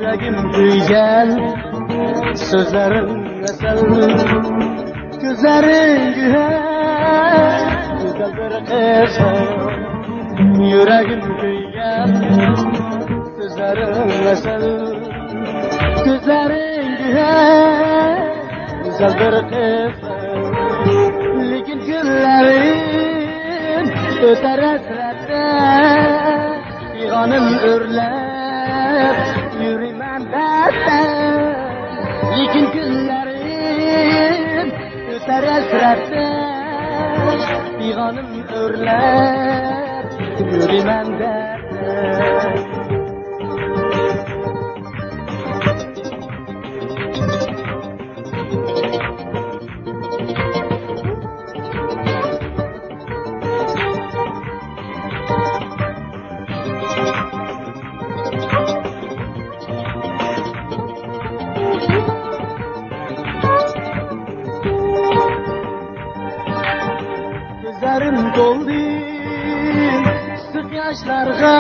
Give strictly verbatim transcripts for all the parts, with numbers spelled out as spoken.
يۈرەككە كۈيگەن سۆزلىرىڭ ئەسەر، كۆزلىرىڭ گۆھەر، گۈزەل بىر قىز. يۈرەككە كۈيگەن سۆزلىرىڭ ئەسەر، كۆزلىرىڭ گۆھەر، گۈزەل بىر قىز. لېكىن كۈنلىرىم ئۆتەر ھەسرەتتە، پىغانىم ئۆرلەپ يۈرىمەن دەردتە. لېكىن كۈنلىرىم ئۆتەر ھەسرەتتە، پىغانىم ئۆرلەپ يۈرىمەن دەردتە. كۆزلىرىم تولدى ئىسسىق ياشلارغا،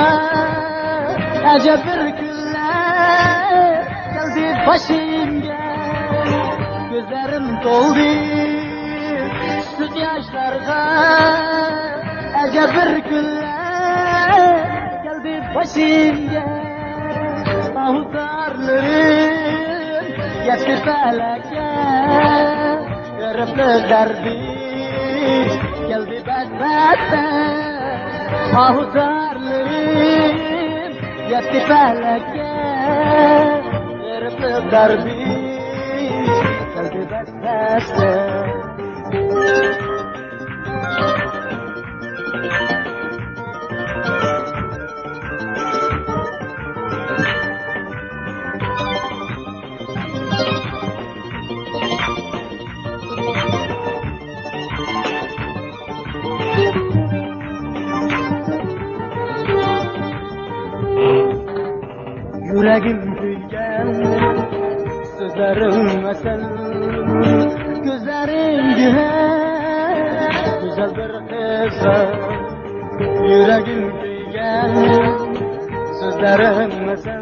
ئەجەب بىر كۈنلەر كەلدى باشىمغا. كۆزلىرىم تولدى ئىسسىق ياشلارغا، ئەجەب بىر كۈنلەر كەلدى باشىمغا. ئاھۇ زارلىرىم يەتتى پەلەككە، غېرىبلىق دەردى كەلدى بەس-بەستە. ئاھۇ زارلىرىم يەتتى پەلەككە، غېرىبلىق دەردى كەلدى بەس-بەستە. يۈرەككە كۈيگەن سۆزلىرىڭ ئەسەر، كۆزلىرىڭ گۆھەر، گۈزەل بىر قىزغا. يۈرەككە كۈيگەن سۆزلىرىڭ ئەسەر،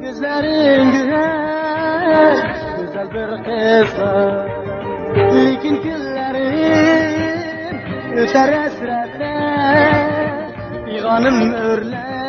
كۆزلىرىڭ گۆھەر، گۈزەل بىر قىزغا. لېكىن كۈنلىرىم ئۆتەر ھەسرەتتە، پىغانىم ئۆرلەپ